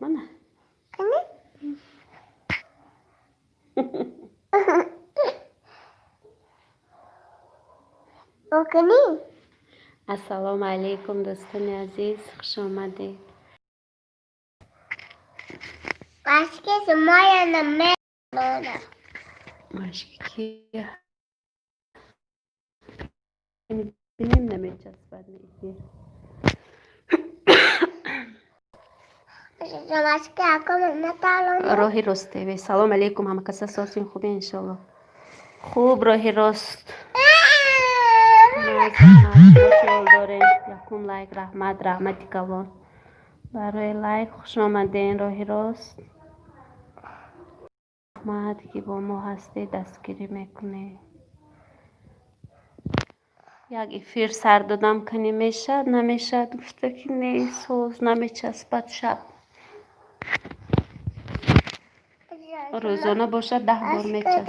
Мана. Ассалому алайкум, дӯстони азиз, хуш омадед. Машки бинем, намечаспад эфир. Роҳи рост ТВ. Салом алейкум, ҳама каса, созин, хубе, иншолло. Хуб, роҳи рост. Ҳол дорем? Якум лайк, раҳмат, раҳмати калон барои лайк. Хуш омаден, роҳи рост. Раҳмат, ки бо мо ҳастед, дастгирӣ мекунед. Як эфир сар додам, кани мешавад, намешавад, гуфта ки не, соз намечаспад шаб. Рӯзона бошад, 10 бор мечаспад.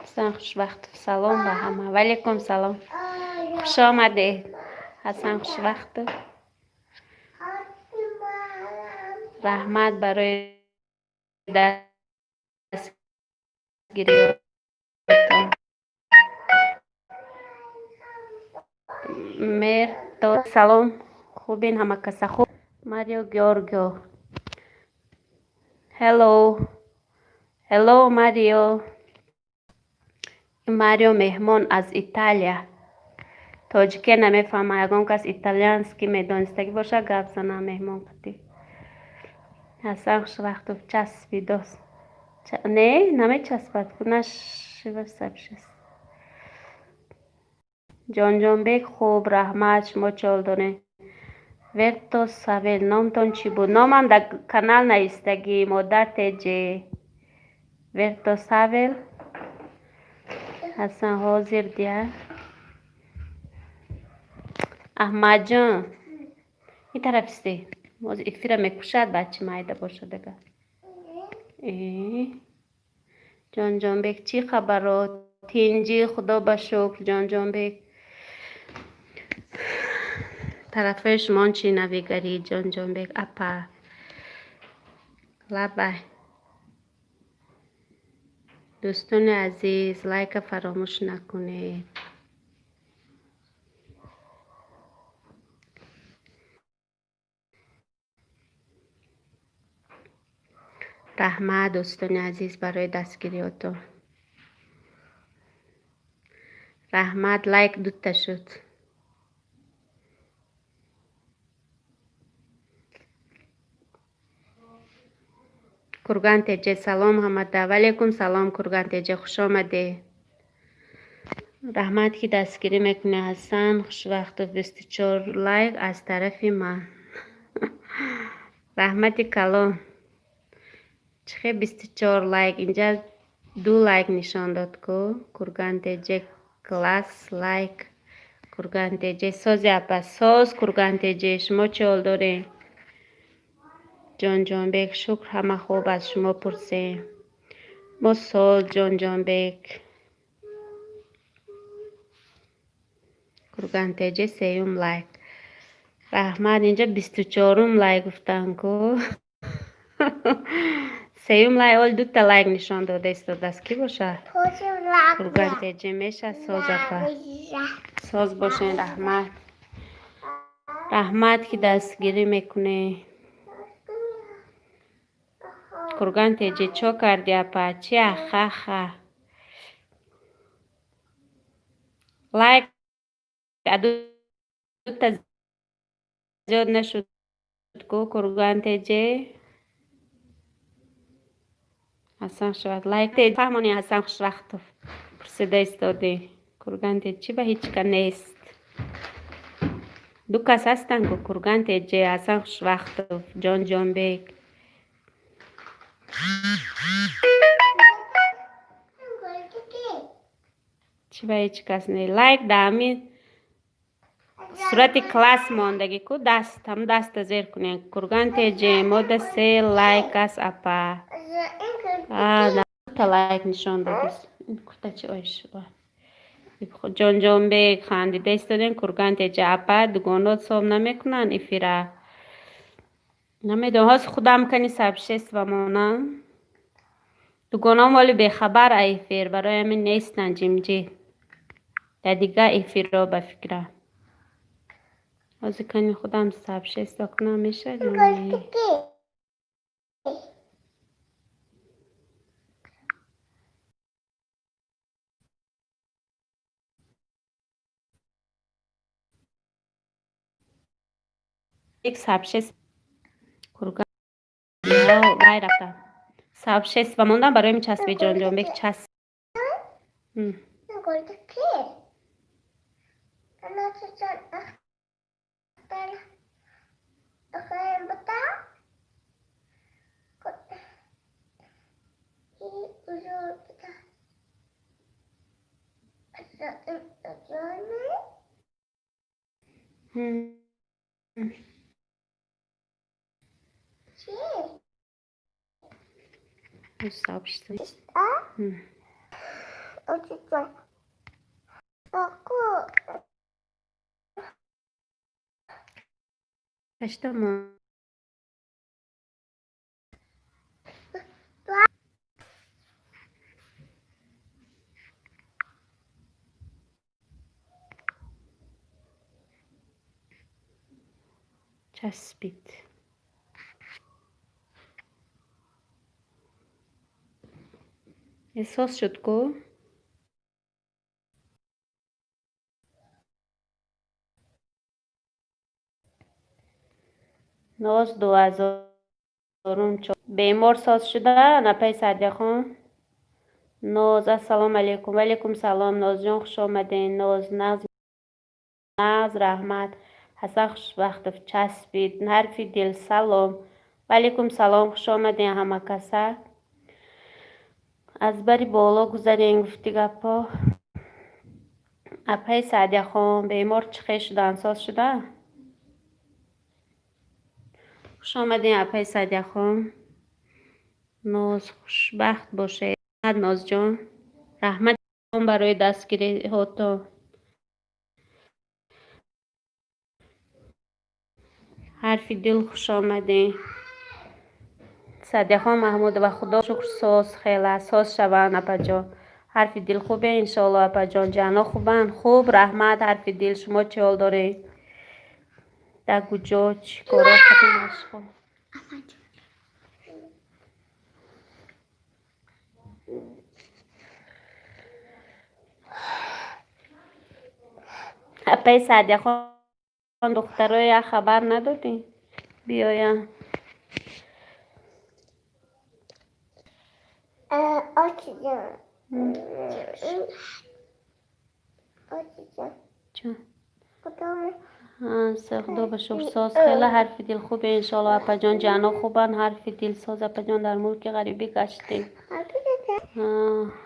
Ҳасан Хушвақтов, салом ба ҳама. Ваалейкум салом. Хуш омадед. Ҳасан Хушвақтов. Раҳмат барои дастгириётон. Мерто, салом. Хубен, ҳама каса, хуб? Марио Георгио. Hello. Hello, Марио. Марио меҳмон аз Италия. Тоҷике намефаҳма, ягон кас итальянский медонистагӣ боша, гап зана меҳмон қатӣ. Ҳасан Хушвақтов, часпидос. Не, намечаспад, кунаш. Ҷонҷонбек, хуб, раҳмат, шумо чӣ ҳол доред? Верто Савел, номтон чӣ буд? Номам дар канал навистагӣ, Модар Теҷе. Верто Савел. Ҳасан ҳозир дия. Аҳмадҷон, ин тараф исте. Ҳозир эфира мекушад, бачи майда бошад ага. Ҷонҷонбек, чӣ хабаро? Тинҷӣ, худо ба шукр, Ҷонҷонбек. Тарафҳои шумон чӣ навигарӣ, Ҷонҷонбек апа? Лабай. Дӯстони азиз, лайка фаромӯш накунед. Раҳмат, дӯстони азиз, барои дастгириётон. Раҳмат, лайк дута шуд. Курган Теҷе, салом ҳамада. Ваалейкум салом, Курган Теҷе, хуш омадед. Раҳмат, ки дастгирӣ мекунед, Ҳасан Хушвақтов, 24 лайк аз тарафи ман. Раҳмати калон. Чӣ хел 24 лайк? Инҷа ду лайк нишон дод ку. Курган Теҷе, класс, лайк. Курган Теҷе, сози апа, соз, Курган Теҷе, шумо чӣ ҳол доред? Ҷонҷонбек, шукр, ҳама хуб, аз шумо пурсем. Мо соз, Ҷонҷонбек. Курган Теҷе, сеюм лайк. Раҳмат, инҷа 24-ум лайк гуфтан ку. Сеюм лайк, оли дута лайк нишон дода истодааст. Кӣ бошад? Курган Теҷе меша, соз апа. Соз бошен, раҳмат. Раҳмат, ки дастгирӣ мекунед. Курган Теҷе, чо кардӣ, апа? Чи ахаха? Лайк. Дута зиёд нашуд ку. Курган теже, Ҳасан шавад лайк фаҳмони. Ҳасан Хушвақтов пурсида истодӣ. Курган теҷ, чӣ ба ҳеҷ ка нест? Ду кас ҳастанд ку. Курган теҷе, Ҳасан Хушвақтов, Ҷон Ҷонбек. Чӣ ба ҳеҷ кас не? Лайк да ҳамин сурати класс мондагӣ ку, даст, ҳам даста зер кунед. Курган теҷе, мода се лайк аст, апа. Та лайк нишон додис. Куртачи ойш. Ҷонҷонбек, хандида истодем. Курган теҷа, апа, дугонот соб намекунанд эфира? Намедонам, ҳозир худам кани сообщество монам. Дугоном вале бехабар а эфир, барои ҳамин нестанд ҷимҷи. Дар дигар эфирро ба фикра. Ҳозир кани худам сообщество кунам, мешавад ё не? Як сообщество курган вай рафта. Сообщество мондам, барои ҳамин часпи, Ҷонҷонбек часп. Сообщество. Кашта часпид. Эҳсос шуд ку? Ноз дуҳазорум бемор соз шуда, апаи Саъдияхон. Ноз, ассалому алайкум. Ваалайкум салом, Нозҷон, хуш омадед. Ноз, нағз, нағз, раҳмат. Ҳасан Хушбахтов часпид. Ҳарфи дил, салом. Ваалайкум салом, хуш омадед ҳама каса. Аз бари боло гузарем, гуфти гапҳо. Апаи Саъдияхон, бемор чӣ хел шуданд, соз шуда? Хуш омадед, апаи Саъдияхон. Ноз, хушбахт бошед. Нозҷон, раҳмат барои дастгириҳотон. Ҳарфи дил, хуш омадед. Саъдияхон Маҳмудова, худо шукр, соз, хела соз шаванд, апаҷон. Ҳарфи дил, хубе, иншоалло, апаҷон. Ҷано хубанд? Хуб, раҳмат, ҳарфи дил. Шумо чӣ ҳол доред? Дар куҷо, чӣ коро қати машғул? Апаи Саъдияхон, духтаро як хабар надодӣ биёянд? Чун худо ба шукр, соз, хела. Ҳарфи дил, хубе, иншоалло, апаҷон. Ҷано хубанд? Ҳарфи дил, соз, апаҷон. Дар мулки ғарибӣ гаштем,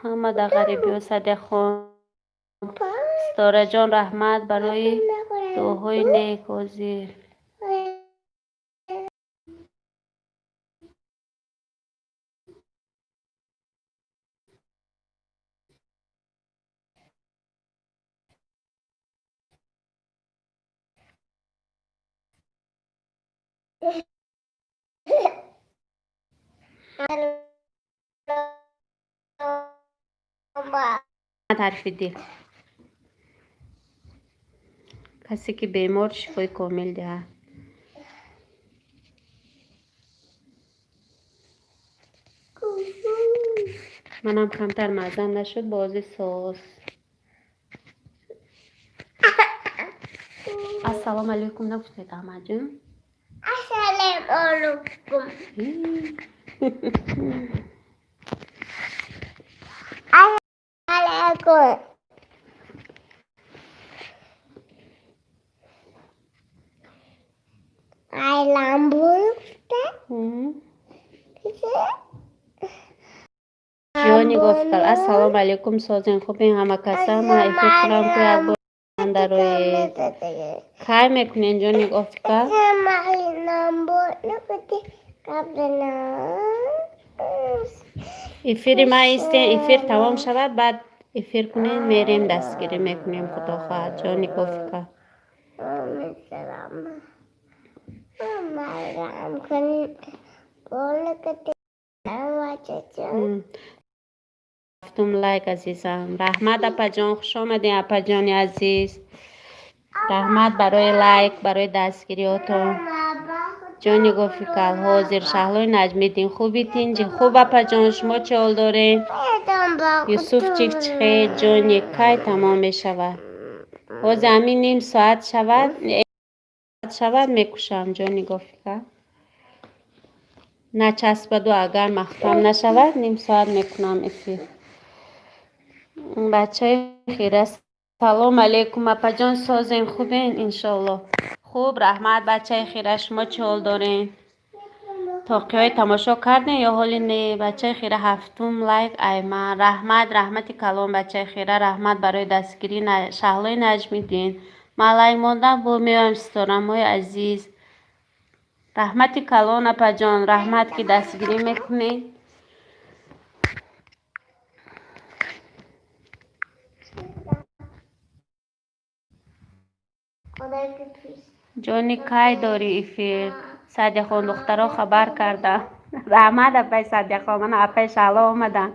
ҳама дар ғарибиҳо. Саъдияхон. Ситораҷон, раҳмат барои дуоҳои нек. Ҳозир ҳарфи дил, касе ки бемор, шифои комил диҳад. Манам камтар маззам нашуд, бози соз. Ассалому алайкум нагуфтед, Аҳмадҷон? Ассалому алайкум. Алайкум. Ҷони гуфтал: ассалому алайкум, созен, хубен ҳама каса? Ман эфир кунам, ку як бор дароед. Кай мекунен, ҷони гофика? Эфири ма истен, эфир тамом шавад, баъд эфир кунем, мерем, дастгирӣ мекунем, худо хоҳад, ҷони гофика. Ҳафтум лайк, азизам. Раҳмат, апаҷон, хуш омадем, апаҷони азиз. Раҳмат барои лайк, барои дастгириҳотон. Ҷони гофикал, ҳозир. Шаҳлои Наҷмиддин, хуби, тинҷи? Хуб, апаҷон, шумо чӣ ҳол доред? Юсуфчик чихе? Ҷони, кай тамом мешавад? Ҳозир ҳамин ним соат шавад, мекушам, ҷони гофика. Начаспаду агар маҳкам нашавад, ним соат мекунам эфир. Бачаи хира, салом алейкум, апаҷон, созем, хубен? Иншоалло, хуб, раҳмат, бачаи хира, шумо чӣ ҳол дорен? Тоқиҳои тамошо кардем ё ҳоли не? Бачаи хира, ҳафтум лайк айман. Раҳмат, раҳмати калон, бачаи хира, раҳмат барои дастгирӣ. Шаҳлои Наҷмиддин, ман лайк мондам, бо меоям, ситорамҳои азиз. Раҳмати калон, апаҷон, раҳмат, ки дастгирӣ мекунед. Ҷони, кай дорӣ эфир? Садияхон, духтаро хабар карда. Раҳмат, апай Садияхон, мана апай Шаҳло омадан.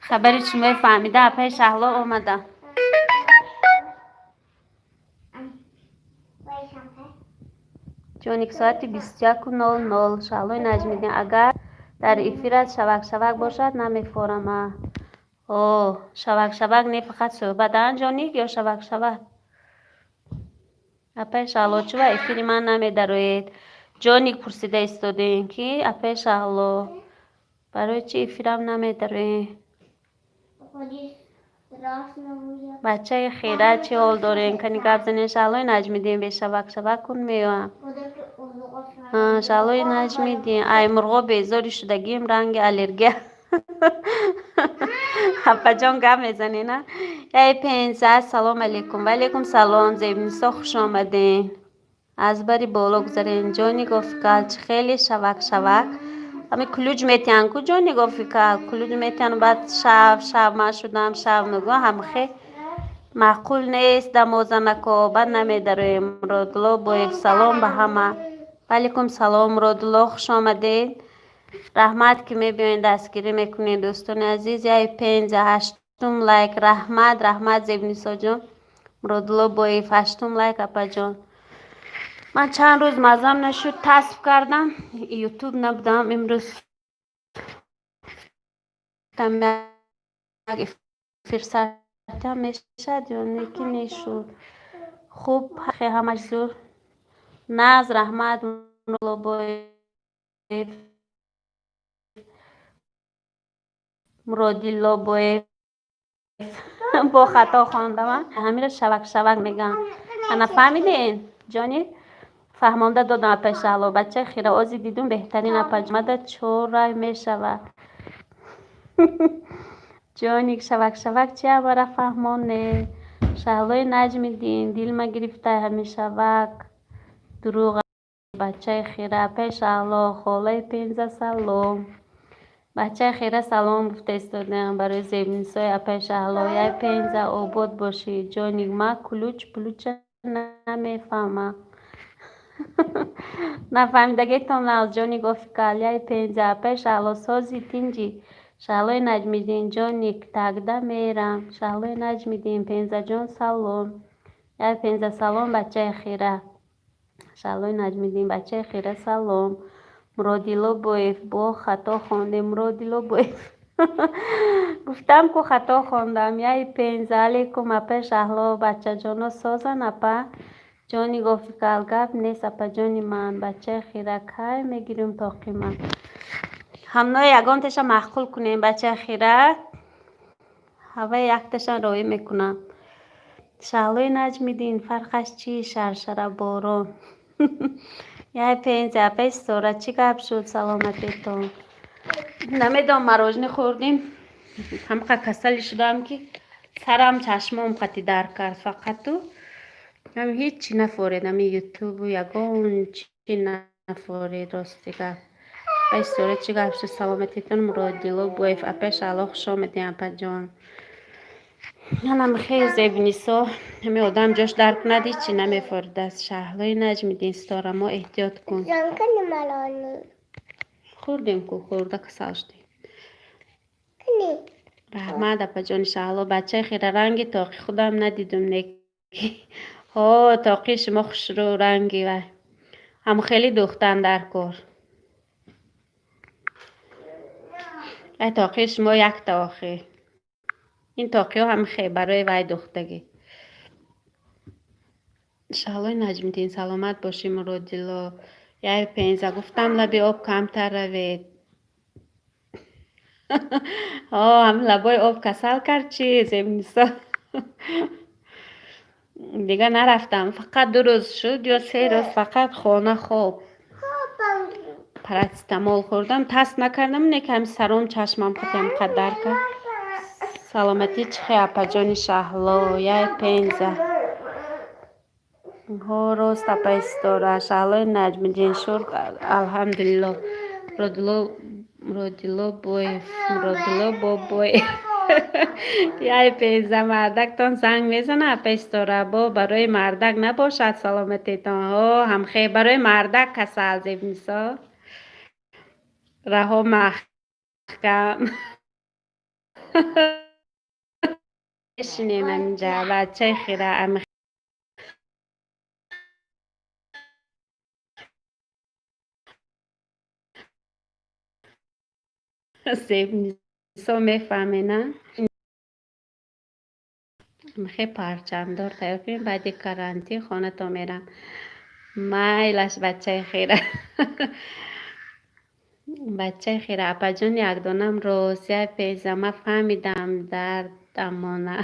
Хабари шумои фаҳмида, апай Шаҳло омада. Ҷоник, соати 21:00. Шаҳлои Наҷмиддин, агар дар эфират шавак шавак бошад, намефорама. О, шавак шавак не, фақат суҳбат, а, ҷоник, ё шавак шавак? Апай Шаҳло, чува эфири ман намедароед? Ҷоник, пурсида истодем, ки апай Шаҳло, барои чи эфирам намедароед? Бачаи хира, чӣ ҳол дорем? Кани гап занем. Шаҳлои Наҷмиддин, бешавак шавак кун, меоям. Шаҳлои Наҷмиддин, ай мурғо безори шудагием, ранги аллергия. Апаҷон, гап мезанед, на? Эй пенза, ассалому алайкум. Ва алайкум салом, Зебнисо, хуш омадем. Аз бари боло гузарем. Ҷони гофикал, чӣ хеле шавак шавак? Ҳами ключ метиҳанд ку, ҷони гофикал, ключ метиҳанд, баъд шав шав, ман шудам шав мегӯям, ҳамхе маъқул нест, дамозанако, баъд намедароем. Муродулло Боев, салом ба ҳама. Ва алайкум салом, Муродулло, хуш омадед. Раҳмат, ки мебиёед, дастгирӣ мекунед, дӯстони азиз. Яй пенза, ҳаштум лайк. Раҳмат, раҳмат, Зебнисоҷон. Муродулло Боев, ҳаштум лайк, апаҷон. Ман чанд рӯз маззам нашуд, тасб кардам, ютуб набудам. Имрӯз як эфир мешад ё не, ки нешуд. Хуб, ҳамаш зур, наз, раҳмат, Боев, Муродилло Боев, бо хато хондам. Ҳамира шавак шавак мегӯям, ана фаҳмиден, ҷони? Фаҳмонда додам, апай Шаҳло. Бачаи хира, ози дидум, беҳтарин апаҷмада чорай мешавад. Ҷоник, шавак шавак чи, амара фаҳмон не. Шаҳлои Наҷмиддин, дилма гирифта, ҳами шавак дурӯғ. Бачаи хира, апай Шаҳло, холаи Пенза, салом. Бачаи хира, салом гуфта истодаам барои Зебнисои апай Шаҳло. Яй Пенза, обод бошӣ. Ҷоник, ма ключ плюча намефаҳмам. Нафаҳмидагитон нағз, ҷони гофикал. Яй Пенза, апай Шаҳло, сози, тинҷи? Шаҳлои Наҷмиддин, ҷоник, тагда мерам. Шаҳлои Наҷмиддин, Пензаҷон, салом. Яй Пенза, салом, бачаи хира. Шаҳлои Наҷмиддин, бачаи хира, салом. Муродилло Боев, бо хато хондем. Муродилло Боев. Гуфтам ку, хато хондам. Яй Пенза. Алейкум, апа Шаҳло, бачаҷоно созан, апа ҷони гофикал. Гап нест, апаҷони ман. Бачаи хира, кай мегирем тоқима? Ҳамнои ягонташа маъқул кунем, бачаи хира, ҳаваи якташа роӣ мекунам. Шаҳлои Наҷмиддин, фарқаш чӣ? Шаршара борон. Яй Пенза, апаи Ситора, чӣ гап шуд саломатитон? Намедонам, мороженое хӯрдем, ҳамқа касалӣ шудам, ки сарам чашмом қати дард кард фақату ҳам ҳечи нафоред. Ами ютубу ягон чи нафоред, рости гап. Апаи Ситора, чӣ гап шуд саломатитон? Муродило Боев, апаи Шаҳло, хуш омадем, апаҷон. Манам хеле, Зебнисо, ҳами одам ҷош дард кунад, ҳечи намефоридааст. Шаҳлои Наҷмиддин, Ситора, мо эҳтиёт кун. Хӯрдем ку, хӯрда касал шудем. Раҳмат, апаҷони Шаҳло. Бачаи хираранги тоқи худам надидум, неки ҳо, тоқи шумо хушрӯ ранги вай ҳам хеле духтан дар кор. Ай тоқи шумо якта охи. Ин тоқиҳо ҳам хе барои вай духтагӣ. Шаҳлои Наҷмиддин, саломат бошӣ, Муродило. Яй Пенза, гуфтам, лаби об камтар равед. Ҳо, ҳам лабои об касал кард чи, Зебнисо? Дига нарафтам, фақат 2 рӯз шуд ё 3 рӯз, фақат хона, хоб, парацетамол хӯрдам, тест накардам, не ки ҳами саром чашмам қатиам қадар кард. Саломатӣ чӣ хе, апаҷони Шаҳло? Яй Пенза. Ҳо, рост, апаи Ситора. Шаҳлои Наҷмиддин, шур, алҳамдулилло. Муродило Боев, Муродило Бобоев. Яй Пенза, мардактон занг мезана, апаи Ситора, бо барои мардак набошад саломатитон? Ҳо, ҳамхе барои мардак касал, Зебнисо. Раҳо маҳкам. Бешинем ҳаминҷа, бачаи хира. Ами Зебнисо мефаҳме, на? Мехе парчамдор тайёр кунем, баъди карантин хонатон мерам. Майлаш, бачаи хира. Бачаи хира, апаҷон, якдонам рост. Яй Пенза, ман фаҳмидам дардамона.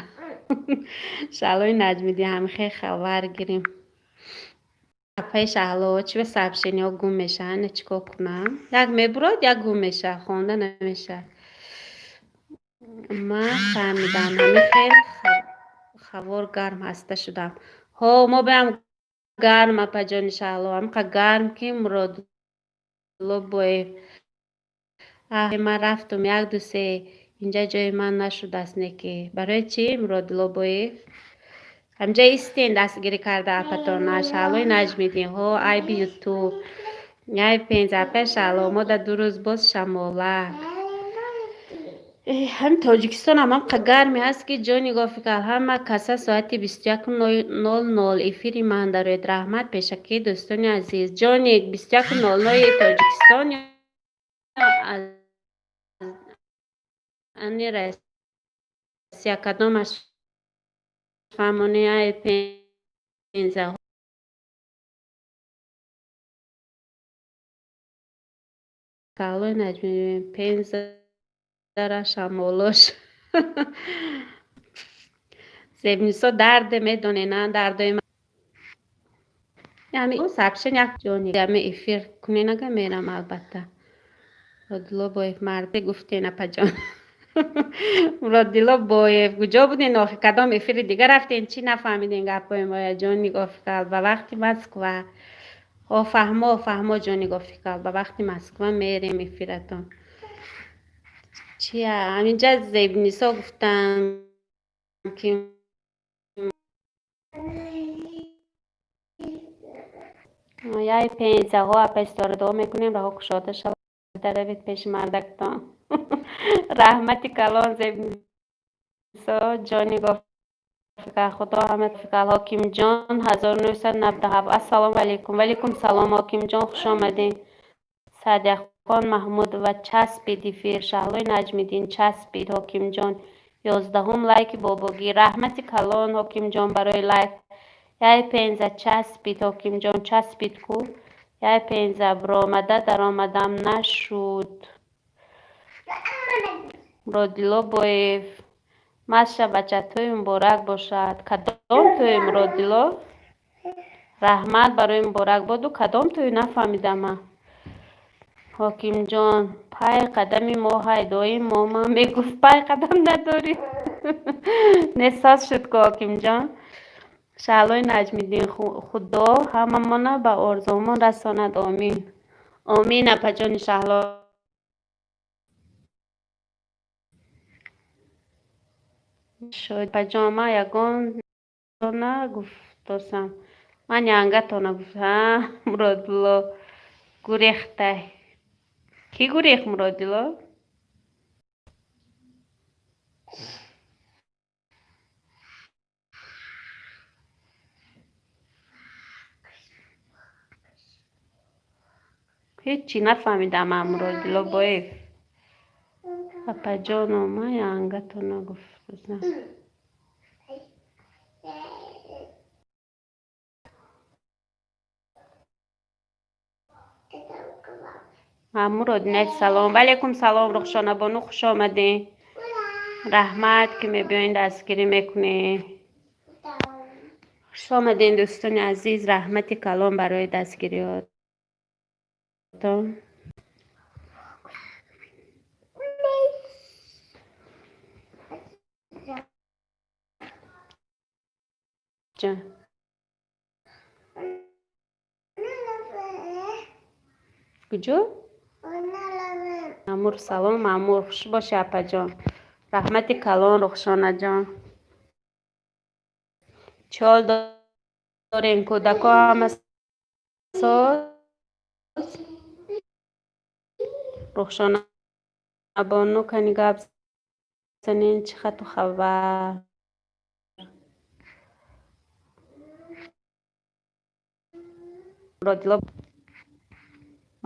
Шаҳлои Наҷмиддин, ҳамихе хабар гирем. Апаи Шаҳло, чӣ ба сообщениҳо гум мешаванд? Чӣ кор кунам? Як мебурад, як гум мешавад, хонда намешавад. Ман фаҳмидам, ҳамин хел хавор гарм ҳаста шудам. Ҳо, мо беам гарм, апаҷони Шаҳло, ҳамқа гарм, ки. Муродулло Боев. Аҳ, ман рафтум, як, ду, се, инҷа ҷои ман нашудааст, неки. Барои чӣ, Муродулло Боев? Ҳамҷа истен, дастгирӣ карда апатона. Шаҳлои Наҷмиддин, ҳо, айби ютуб. Яй Пенза, апаи Шаҳло, мо да 2 рӯз боз шамолак. Ҳамин Тоҷикистон ҳам ҳамқа гарме ҳаст, ки ҷони гофикал. Ҳама каса соати 21:00 эфири ман дароед. Раҳмат пешакӣ, дӯстони азиз. Ҷони, 21:00 Тоҷикистон аз ани Россия кадомаш фаҳмонӣ, ай Пенза? Шаҳлои Наҷмиддин, Пензара шамолош. Зебнисо, дарде медонед, на дардои ман. Ҳами сообщение як ҷони ҳами эфир кунен, ага мерам, албатта. Муродилло Боев, марде гуфтен, апаҷон. Муродилло Боев, куҷо буден охи? Кадом эфири дига рафтен? Чӣ нафаҳмиден гапҳои моя, ҷони гофикал? Ба вақти Москва. Ҳо, фаҳмо, фаҳмо, ҷони гофикал, ба вақти Москва мерем эфиратон. Чия, ҳаминҷа Зебнисо гуфтанд, ки яй Пензаҳо. Апаи Ситора, дуо мекунем, раҳо кушода шавад, даравед пеши мардактон. Раҳмати калон, Зебнисо, ҷони гофикал, худо ҳама фикал. Ҳокимҷон 1997, ассалому алайкум. Валайкум салом, Ҳокимҷон, хуш омадед. Садия. Маҳмудова, часпид эфир. Шаҳлои Наҷмиддин, часпид. Ҳокимҷон, 11-ум лайки бобогӣ. Раҳмати калон, Ҳокимҷон, барои лайк. Яй Пенза, часпид. Ҳокимҷон, часпид ку. Яй Пенза, биромада даромадам нашуд. Муродило Боев, Маша, бача, тӯй муборак бошад. Кадом тӯй, Муродило? Раҳмат барои муборакбоду. Кадом тӯй, нафаҳмидам ман. Ҳокимҷон, пай қадами мо ҳай, доим момам мегуфт, пай қадам надорӣ. Не, соз шуд ку, Ҳокимҷон. Шаҳлои Наҷмиддин, Худо ҳамамона ба орзуомон расонад, омин. Омин, апаҷони Шаҳло. Апаҷон, ман ягон нагуфтосам. Ман янгатона гуфтам. Муродило гурехтай. Кӣ гурехт, Муродило? Ҳеччи нафаҳмидам ман, Муродило Боев. Апаҷоно, ман янгатона гуфтосам. Маъмур Одинаев, салом. Ваалайкум салом, Рухшонабону, хуш омадед. Раҳмат, ки мебиёед, дастгирӣ мекунед. Хуш омадед, дӯстони азиз, раҳмати калон барои дастгириҳотон. Ҷон. Куҷо? Маъмур, салом, Маъмур, хуш бошӣ, апаҷон. Раҳмати калон, Рухшонаҷон. Чӣ ҳол дорем, кӯдако ҳама соз? Рухшонабону, кани гап занен, чӣ хату хабар? Муродило,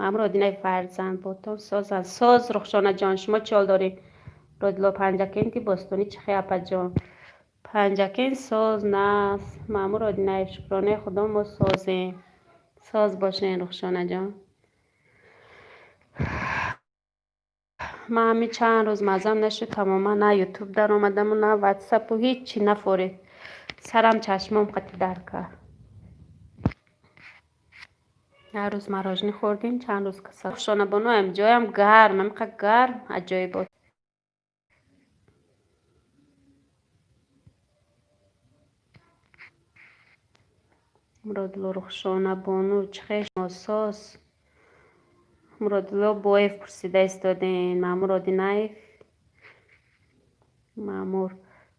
Маъмур Одинаев, фарзандботон созанд. Соз, Рухшонаҷон, шумо чӣ ҳол доред? Муродило, Панҷакенти бостонӣ чӣ хел, апаҷон? Панҷакент соз наст. Маъмур Одинаев, шукронаи Худо, мо созем. Соз бошен, Рухшонаҷон. Ман ҳамин чанд рӯз маззам нашуд тамоман, на Ютуб даромадаму, на Ватсапу, ҳиччи нафоред. Сарам чашмом қати дар кард. Як рӯз мороженое хӯрдем, чанд рӯз касал. Рухшонабону, ҷоям гарм, ҳамиқа гарм, аҷоибот. Муродило, Рухшонабону, чӣ хел шумо, соз? Муродило Боев пурсида истодем. Маъмур Одинаев. Маъмур.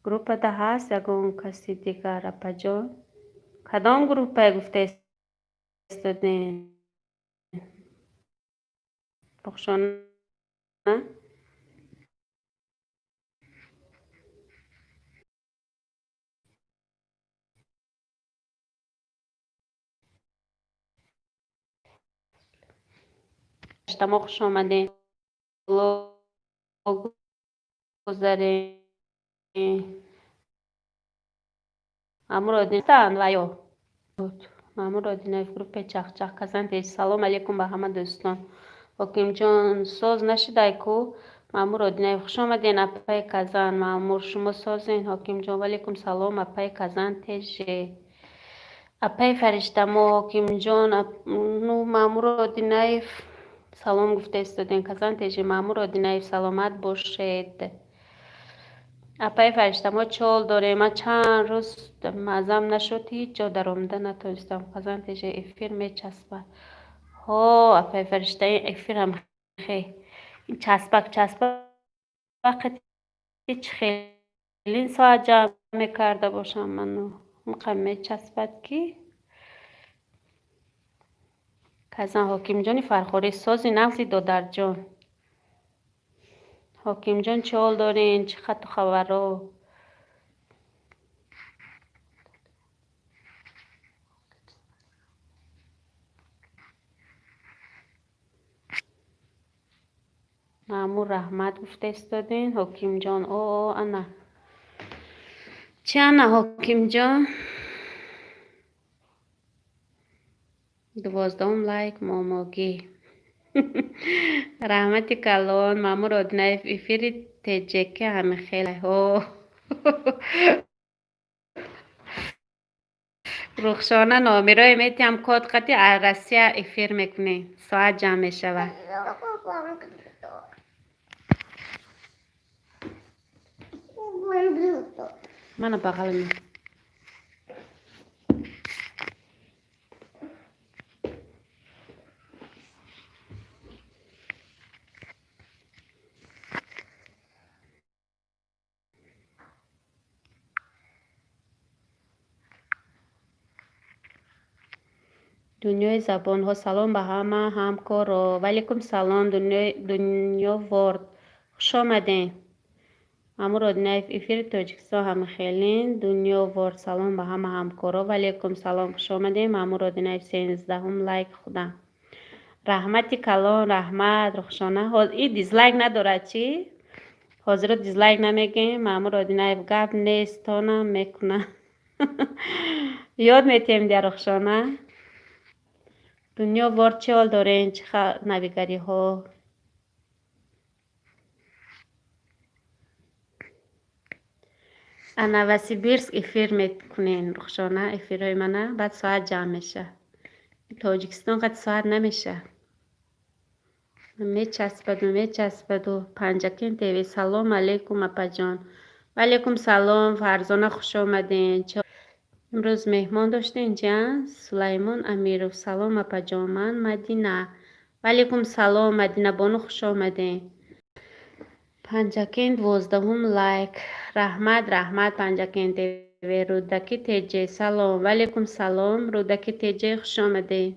Группада ҳаст ягон каси дигар, апаҷон? Кадом группае гуфта истодем? Рухшона? Мо хуш омадем. Гузарем. Маъмур Одинаев ва ё Маъмур Одинаев, группаи Чахчах Казан. Салом алейкум ба ҳама дӯстон. Ҳокимҷон, соз нашидай ку? Маъмур Одинаев, хуш омаден, апаи Казан. Маъмур, шумо созен, Ҳокимҷон? Ваалайкум салом, апаи Казан теже. Апаи Фариштамо, Ҳокимҷон, ну Маъмур Одинаев салом гуфта истодем. Казан теже, Маъмур Одинаев, саломат бошед. Апаи Фариштамо, чол дорем. Ман чанд рӯз маззам нашуд, ҳеҷ ҷо даромада натонистам. Казан теже, эфир мечаспад. Ҳо, апаи Фаришта, ин эфирам хе. Ин часпак часпак чӣ хелин соат ҷамъ мекарда бошам ману. Инқа мечаспад ки. Казан, Ҳокимҷони Фархорӣ, сози нағзи, додарҷон. Ҳокимҷон, чӣ ҳол дорен? Чӣ хату хабарҳо? Маъмур, раҳмат гуфта истодем. Ҳокимҷон, о ана чи ана, Ҳокимҷон, 12-ум лайк момогӣ. Раҳмати калон. Маъмур Одинаев, эфири теҷеки ҳамихелҳо. Рухшона, номерои метиҳам, код қати аз Россия эфир мекунем, соат ҷамъ мешавад. Мана бағали. Дунёи забонҳо, салом ба ҳама ҳамкоро. Ваалайкум салом, Дунё Ворд, хуш омадем. Маъмур Одинаев, эфири Тоҷикистон ҳамихелин. Дунё Ворд, салом ба ҳама ҳамкоро. Ваалайкум салом, хуш омадем. Маъмур Одинаев, 13-ум лайк худам. Раҳмати калон, раҳмат, Рухшона. И дизлайк надорад чӣ? Ҳозиро дизлайк намегем. Маъмур Одинаев, гап нест, тонам мекунам. Ёд метиҳем дия, Рухшона. Дунё Ворд, чӣ ҳол дорем, чӣ навигариҳо? А Новосибирск эфир мекунем, Рухшона, эфирҳои мана, баъд соат ҷамъ меша. Тоҷикистон қад соат намеша. Мечаспаду мечаспаду. Панҷакент ТВ, салом алейкум, апаҷон. Ваалайкум салом, Фарзона, хуш омадем. Имрӯз меҳмон доштем ҷа Сулаймон Амиров, салом, апаҷон, ман Мадина. Ваалайкум салом, Мадинабону, хуш омадем. Панҷакент, 12-ум лайк. Раҳмат, раҳмат, Панҷакент ТВ. Рӯдаки Тҷ, салом. Ваалайкум салом, Рӯдаки Тҷ, хуш омадем.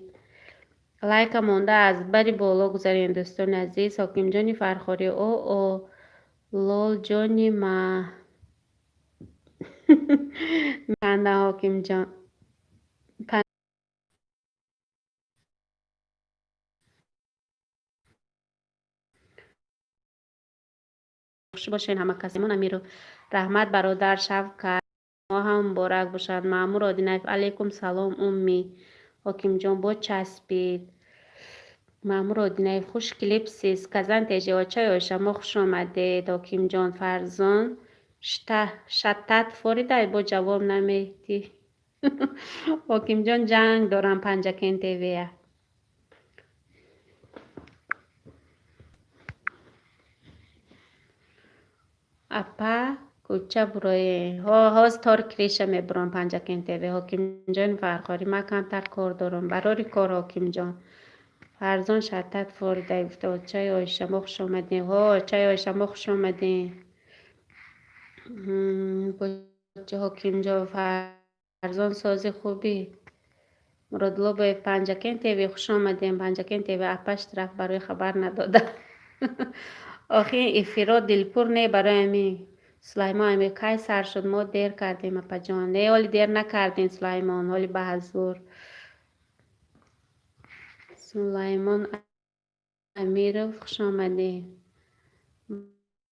Лайка монда аз бари боло гузарем, дӯстони азиз. Ҳокимҷони Фархорӣ, о о лолҷони ма. Механда Ҳокимҷон. Хуш бошед ҳама кас. Амиров, раҳмат, бародар Шавкат. Мо ҳам муборак бошад. Маъмур Одинаев, алайкум салом, умми. Ҳокимҷон, бо часпид. Маъмур Одинаев, хуш клипсис. Казан теҷи, очаи Оиша, мо хуш омадед. Ҳокимҷон, Фарзон шаттат форидай, бо ҷавоб намедиҳӣ. Ҳокимҷон, ҷанг дорам Панҷакент ТВя. Апа, кӯча буроем. Ҳоз тори криша мебурам Панҷакент ТВ. Ҳокимҷони Фархорӣ, ман камтар кор дорам. Барори кор, Ҳокимҷон. Фарзон шаттат форидай гуфта, очаи Оиша, мо хуш омадем. Ҳо, очаи Оиша, мо хуш омадем. Ҳокимҷон, Фарзон, сози хубӣ. Муродулло Панҷакент ТВ, хуш омадем. Панҷакент ТВ, апа штраф барои хабар надода. Охи эфиро дилпур не барои ҳамин. Сулаймон Амир, кай сар шуд? Мо дер кардем, апаҷон. Не, ҳоли дер накардем, Сулаймон, ҳоли ба ҳазур. Сулаймон Амиров, хуш омадем.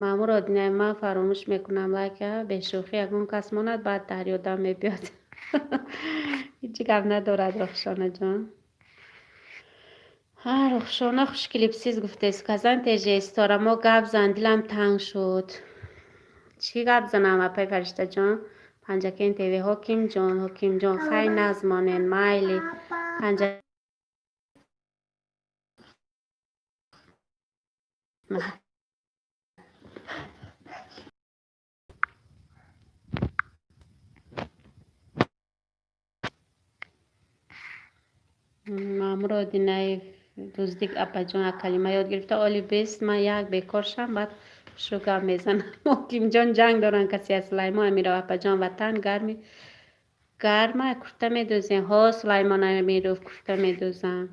Маъмур Одинаев, ман фаромӯш мекунам лайка, бешӯхӣ ягон кас монад, баъд дар ёдам мебиёд. Ҳеҷ гап надорад, Рухшонаҷон. Ҳа, Рухшона, хуш клипсиз гуфтес. Казан теже, Ситора, мо гап зан, дилам танг шуд. Чӣ гап занам, апай Фариштаҷон? Панҷакент ТВ, Ҳокимҷон, Ҳокимҷон, хай назмонен, майли. Панҷа Маъмур Одинаев, дуздик, апаҷон, як калима ёд гирифта, оли бест, ман як бекор шам, баъд хушу гап мезанам. Ҳокимҷон, ҷанг доранд касе аз Сулаймон Амиров, апаҷон, ватан гарми гарма, курта медӯзем. Ҳо, Сулаймон Амиров, курта медӯзам.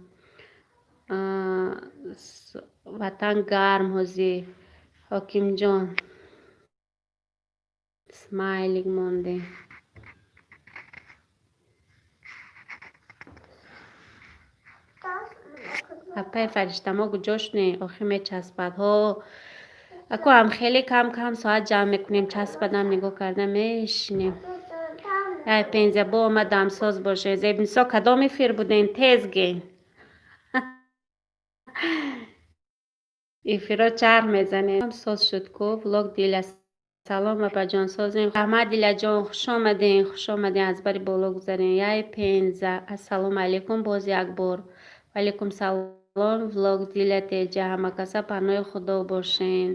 Ватан гарм ҳозир. Ҳокимҷон, смайлик мондем. Апаи Фариштамо куҷо шудем? Охир мечаспад. Ҳо, ако ҳам хеле кам кам соат ҷамъ мекунем, часпадам нигоҳ карда мешинем. Ай пензия бо омадам, соз боше. Зебнисо, кадом эфир будем? Тез ген. Эфиро чарх мезанем. Соз шуд ку влог. Диля, салом, апаҷон, созем. Раҳмат, Диляҷон, хуш омадем, хуш омадем, аз бари боло гузарем. Яй пенза, ассалому алайкум боз як бор. Ваалайкум салом, влог Диля теҷа, ҳамакаса паноҳи Худо бошен.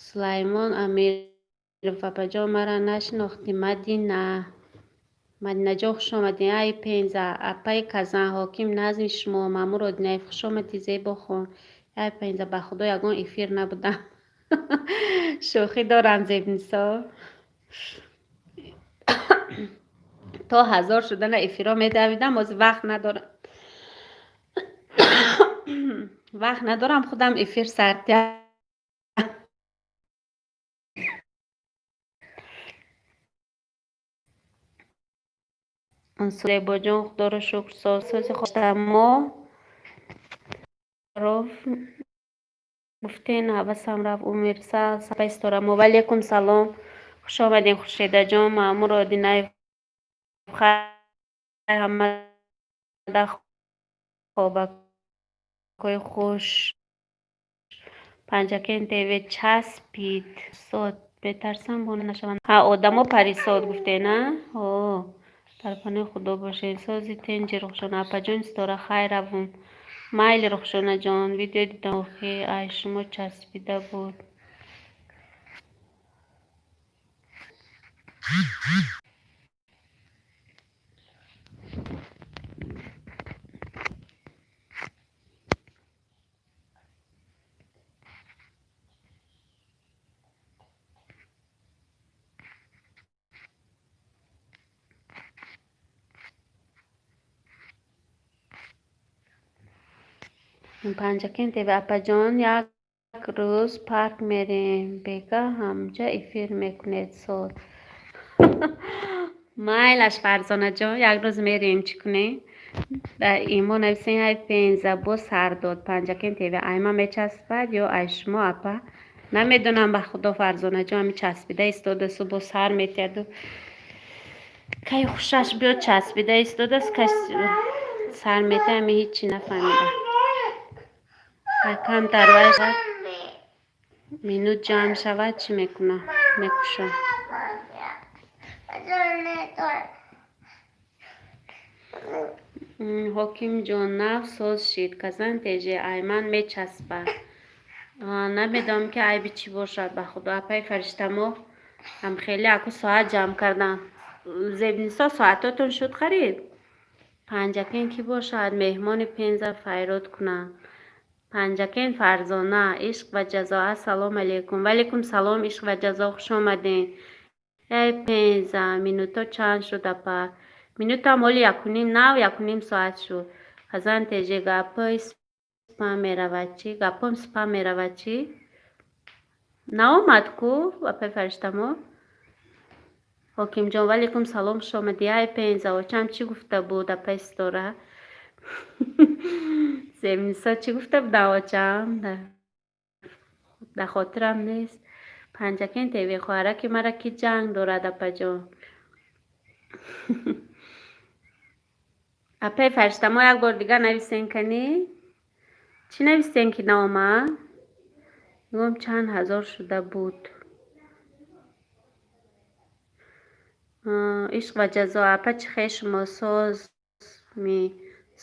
Сулаймон Амиров, апаҷон, мара нашинохтӣ? Мадина. Мадинаҷон, хуш омадем. Ай пенза, апаи Казан, ҳоким назми шумо, Маъмур Одинаев, хуш омадӣ, Зебохон. Ай пенза, ба Худо ягон эфир набудам. Шӯхӣ дорам, Зебнисо. То 1000 шудана эфиро медавидам, ҳозир вақт надорам. Вақт надорам худам эфир сартя. Зебоҷон, худоро шукр, сози мо гуфтен, ҳавасам рафт. Умирса сапайсторамо. Ваалайкум салом, хуш омадем, Хуршедаҷон. Маъмур Одинаев, хайр, ҳамада хобакҳои хуш. Панҷакент ТВ часпид. Сод бетарсам бо нашаванд. Ҳа, одамо парисод гуфтен, а? Ҳо, дар паноҳи Худо бошед. Сози тенҷи Рухшона, апаҷон Ситора, хайр равум. Майли, Рухшонаҷон, видео дидам, охи ай шумо часпида буд. Панҷакент ТВ, апаҷон, як рӯз парк мерем, бега ҳамҷа эфир мекунед соз. Майлаш, Фарзонаҷон, як рӯз мерем, чӣ кунем? Дар имо нависен. Ай пенза бо сар дод. Панҷакент ТВ, айма мечаспад ё ай шумо, апа? Намедонам, ба Худо, Фарзонаҷон, ҳами часпида истодасу бо сар метиҳаду кай хушаш биёд часпида истодааст, кай сар метиҳад, ҳами ҳичи нафаҳмидам. Камтар минут ҷамъ шавад, чӣ мекунам, мекушам. Ҳокимҷон, нав соз шид. Казан теже, айман мечаспад. Намедонам, ки айби чӣ бошад, ба Худо, апаи Фариштамо, ҳам хеле аку соат ҷамъ кардам. Зебнисо, соатотон шуд харид? Панҷакен кӣ бошад? Меҳмони пенза файрод кунам. Панҷакен Фарзона, ишқ ва ҷазо, ассалому алайкум. Ваалайкум салом, ишқ ва ҷазо, хуш омадем. Эй пенза, минуто чанд шуд, апа? Минутам ҳоли 1:30, нав 1:30 соат шуд. Казан теже, гапҳои спам меравад чӣ? Гапҳом спам меравад чӣ? Наомад ку, апаи Фариштамо? Ҳокимҷон, ваалайкум салом, хуш омадӣ. Ай пенза, очам чӣ гуфта буд, апаи Ситора? Зебнисо, чӣ гуфта будам очам? Дар хотирам нест. Панҷакен ТВ, хоҳараки мара кӣ ҷанг дорад, апаҷон? Апаи Фариштамо, як бор дигар нависен канӣ. Чӣ нависен, ки наомад? Мегӯям, чанд ҳазор шуда буд. Ишқ ва ҷазо, апа, чӣ хел шумо соз ми?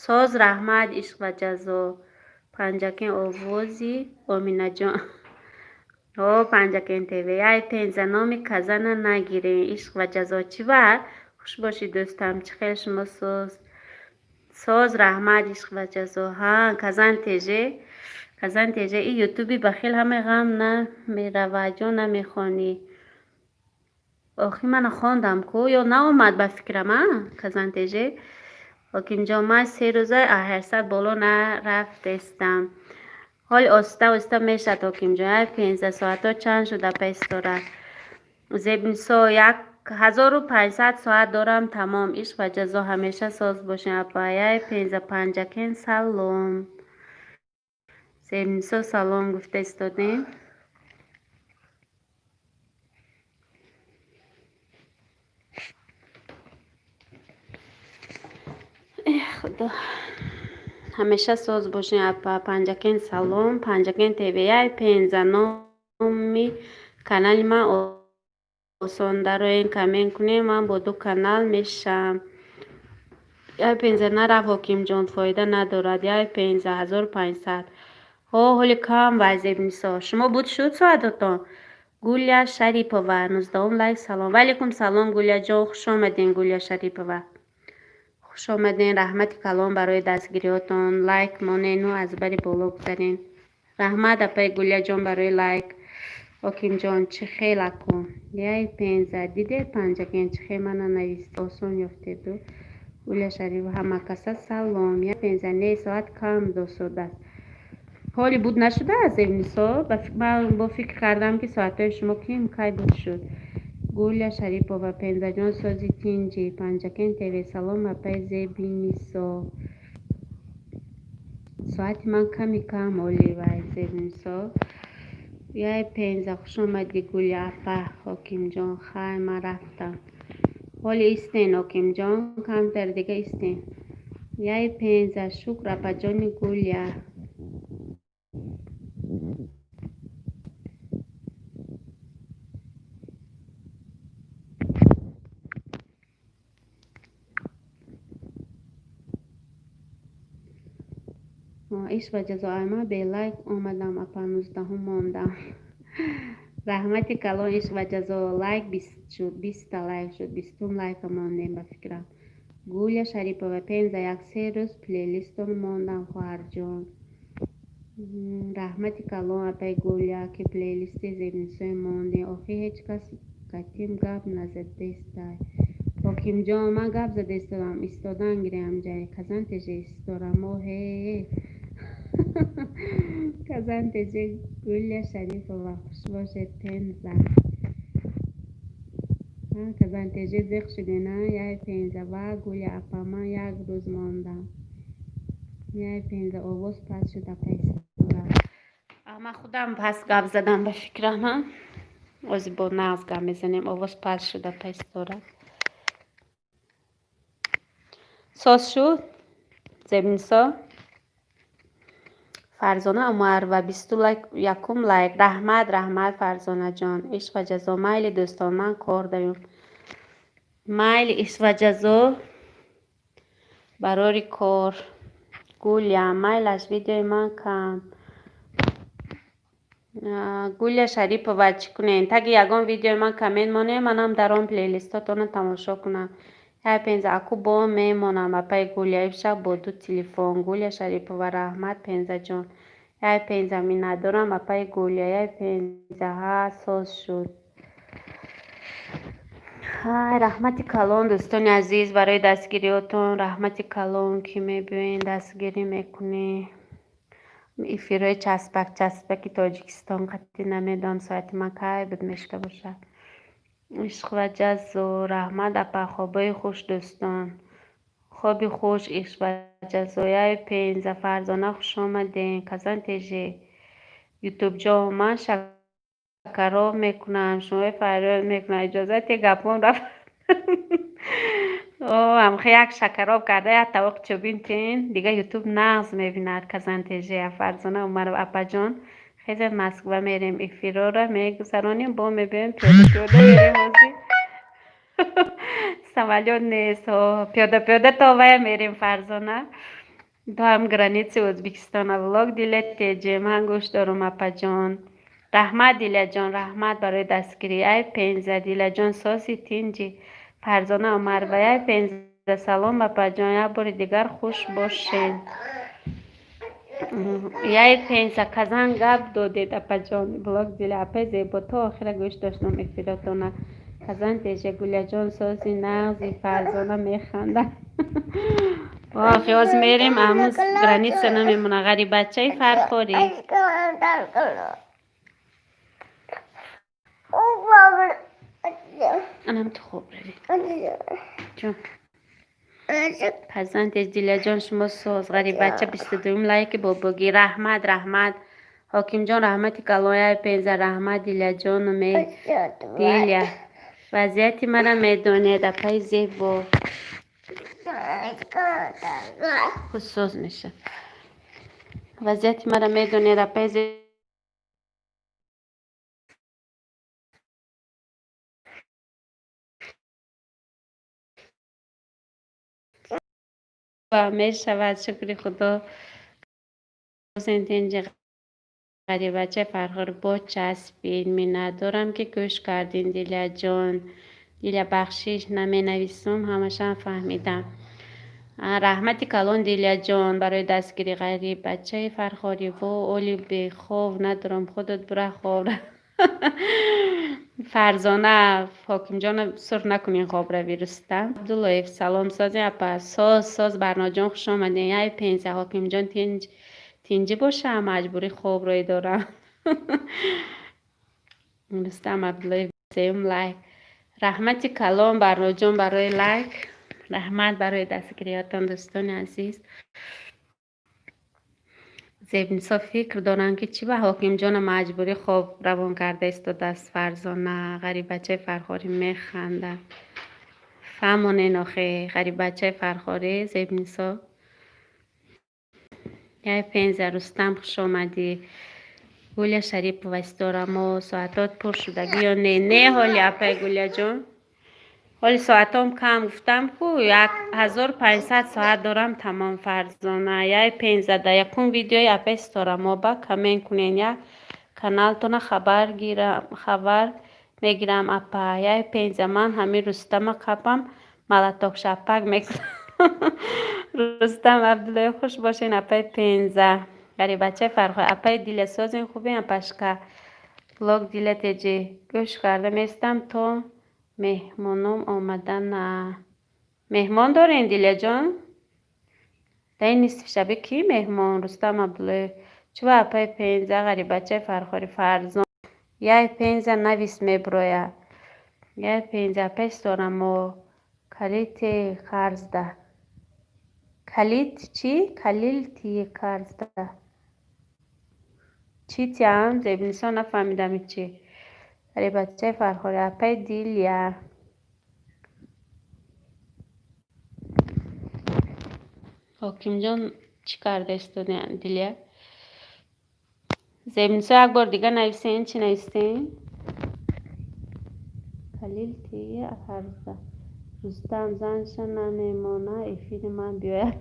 Соз, раҳмат, ишқ ва ҷазо. Панҷакен овози Оминаҷон. О, Панҷакен ТВ, ай пенза, номи казана нагирен. Ишқ ва ҷазо, чӣ бар? Хуш бошӣ, дӯстам, чӣ хел шумо соз? Соз, раҳмат, ишқ ва ҷазо. Ҳа, Казан теже, Казан теже, и ютуби бахил ҳамаи ғам намеравад ё намехонӣ? Охи мана хондам ку, ё наомад ба фикрам, а? Казан теже. Ҳокимҷон, ман 3 рӯза 800 боло нарафтестам. Ҳоли оҳиста оҳиста мешавад, Ҳокимҷон. Ай пенза, соатҳо чанд шуд, апаи Ситора? Зебнисо, 1500 соат дорам тамом. Ишқ ва ҷазо, ҳамеша соз бошем, апа. Ай пенза, Панҷакен, салом. Зебнисо салом гуфта истодем. Эх, худо, ҳамеша соз бошед апа. Панҷакен салом. Панҷакен ТВ яй пенза номи канали ман осон дароен, коммент кунем, ман бо ду канал мешам. Яй пенза нарафт ҳокимҷон, фоида надорад. Яй пенза 1500. Ҳо, ҳоли кам вай Зебнисо. Шумо буд шуд соатотон? Гулия Шарипова, 19-ум лайк, салом. Ваалейкум салом, Гулияҷон, хуш омадем, Гулия Шарипова. Хуш омадем, раҳмати калон барои дастгириҳотон. Лайк монену аз бари боло гузарен. Раҳмат, апаи Гулияҷон, барои лайк. Ҳокимҷон, чӣ хел акун? Яй пенза, дидед Панҷакен чӣ хел мана навист, осон ёфтеду. Гулия Шарипова, ҳама каса салом. Яй пенза, не, соат кам досодааст. Ҳоли буд нашудааст, Зебнисо? Ман бо фикр кардам, ки соатҳои шумо ким кай буд шуд. Гулия Шарипова, Пензаҷон, сози тинҷи. Панҷакен ТВ, салом, апаи Зебинисо. Соати ман ками кам ҳоли вай, Зебинисо. Яй пенза, хуш омадӣ, Гулия апа. Ҳокимҷон, хай, ман рафтам. Ҳоли истен, Ҳокимҷон, камтар дига истен. Яй пенза, шукр, апаҷони Гулия. Ишқ ва ҷазо, ма белайк омадам, апа, 19-ум мондам. Раҳмати калон, ишқ ва ҷазо, лайк 20 шуд, 20-та лайк шуд, 20-ум лайка мондем ба фикрам. Гулия Шарипова, пенза, як се рӯз плейлистон мондам, хоҳарҷон. Раҳмати калон, апаи Гулия, ки плейлисти Зебнисои мондем. Охир ҳеҷ кас катим гап назадестай. Ҳокимҷон, ман гап зада истодам, истодан гирем ҷай. Казан теже исторамо, ҳе. Казан теже. Гулия Шарипова, хуш бошед, пенза. Казан теже зиқ шудена, яй пенза ва Гулия апа, ман як рӯз мондам. Яй пенза, овоз паст шуд, апа истора. Ман худам паст гап задам ба фикрам, ҳа? Ози бо нағз гап мезанем, овоз паст шуд, апа истора. Соз шуд? Зебнисо? Фарзона Умарова, 21-ум лайк. Раҳмат, раҳмат, Фарзонаҷон. Ишқ ва ҷазо, майли дӯстон, ман кор дорем. Майли, ишқ ва ҷазо, барори кор. Гулия, майлаш, видеои ман кам. Гулия Шарипова, чӣ кунем? Таги ягон видеои ман коммент монем, манам дар он плейлистотонро тамошо кунам. Яй пенза, аку бо мемонам, апаи Гулия, имшаб бо ду телефон. Гулия Шарипова, раҳмат, Пензаҷон. Яй пенза, миннатдорам, апаи Гулия. Яй пенза, ҳа, соз шуд. Ҳай, раҳмати калон, дӯстони азиз, барои дастгириҳотон. Раҳмати калон, ки мебиёен, дастгирӣ мекунед. Эфирҳои часпак часпаки Тоҷикистон қатъӣ намедонам соати ман кай буд мешуда бошад. Ишқ ва ҷазо, раҳмат, апа, хобҳои хуш, дӯстон. Хоби хуш, ишқ ва ҷазо. Яй пенза, Фарзона, хуш омадем. Казан теже. Ютубҷон, ман шакароб мекунам, шумои фарёд мекунам. Иҷозати гапон рафт. О, ҳамхе як шакароб карда, як тавоқ чӯбин тин, дига Ютуб нағз мебинад. Казан теже, Фарзона Умарова, апаҷон. Хеза Москва мерем, эфирҳоро мегузаронем, бо мебиёем, пиёда пиёда мерем ҳозир. Самолёт нест, ҳо, пиёда пиёда то вая мерем, Фарзона. То ҳам границаи Ӯзбекистона. Влог Дилия теже, ман гӯш дорум, апаҷон. Раҳмат, Дилияҷон, раҳмат барои дастгирӣ. Ай пенза, Дилияҷон, сози тинҷи. Фарзона Умарова, яй пенза, салом, апаҷон, як бори дигар хуш бошед. Яй пенза, казан гап додед, апаҷон. Блог Дилия, апаи зебо, то охира гӯш доштам эфиротона. Казан теже, Гулияҷон, сози нағзи. Фарзона механда. Охи ҳоз мерем, ҳамун граница намемона. Ғарибачаи фархорӣ. Анам ту хоб равӣ. Ҷон. Пазантез, Дилияҷон, шумо соз. Ғарибача, 22-юм лайки бобогӣ. Раҳмат, раҳмат, Ҳокимҷон, раҳмати калояи пенза, раҳмат, Дилияҷону Дилия. Вазъияти мара медонед, апаи зебо. Худ меша. Вазъияти мара медонед, апаи зебо. Мешавад, шукри Худо. Ғарибача Фархор, бо часпид. Миннатдорам, ки гӯш кардин, Дилияҷон. Дилия, бахшиш, наменависум, ҳамашам фаҳмидам. Раҳмати калон, Дилияҷон, барои дастгирӣ. Ғарибачаи Фархорӣ, во оли бехов надорам, худат бура хоб. Фарзона, Ҳокимҷона сурх накунин, хоб рави. Рустам Абдуллоев, салом, сози апа? Соз, соз, Барноҷон, хуш омадем. Яй пенза, Ҳокимҷон, тинҷӣ боша, маҷбурӣ хоб рӯй дорам. Рустам Абдуллоев, сеюм лайк. Раҳмати калон, Барноҷон, барои лайк. Раҳмат барои дастгириятон, дӯстони азиз. Зебнисо фикр доранд, ки чӣ ба Ҳокимҷона маҷбурӣ хоб равон карда истодааст. Фарзона, Ғарибачаи Фархорӣ механда. Фаҳмонен охе, Ғарибачаи Фархорӣ, Зебнисо. Яй пенза, Рустам, хуш омадӣ. Гуля Шарипова, Ситорамо, соатот пур шудагӣ ё не? Не, ҳоли, апай Гуляҷон. Ҳоли соатом кам, гуфтам ку, 1500 соат дорам, тамом. Фарзона, яй пенза, да якум видеои апай Ситорамо ба коммент кунен, як каналтона хабар гирам, хабар мегирам, апа. Яй пенза, ман ҳамин Рустама қапам малаток шапак мекунам. Рустам Абдуллоев, хуш бошен, апай пенза. Ғарибачаи Фархор, апай Диля, созин, хубем, апашка? Блог Диля теҷи, гӯш карда местам то меҳмоном омадана. Меҳмон дорем, Диляҷон? Дар ин нисфи шабе кӣ меҳмон? Рустам Абдуллоев, чува, апай пенза, Ғарибачаи Фархори, Фарзон, яй пенза, навис меброя. Яй пенза, апай Ситорамо, калити қарзда. Калит чӣ? Калил тии қарзда. Чӣ тиям, Зебнисо, нафаҳмидам чӣ. Ғарибачаи Фархори, апай Дилия. Ҳокимҷон, чӣ карда истоди, Дилия? Зебнисо, як бор дига нависен, чӣ навистем? Калил тии қарзда. Рустам занша намемона эфири ман биёяд.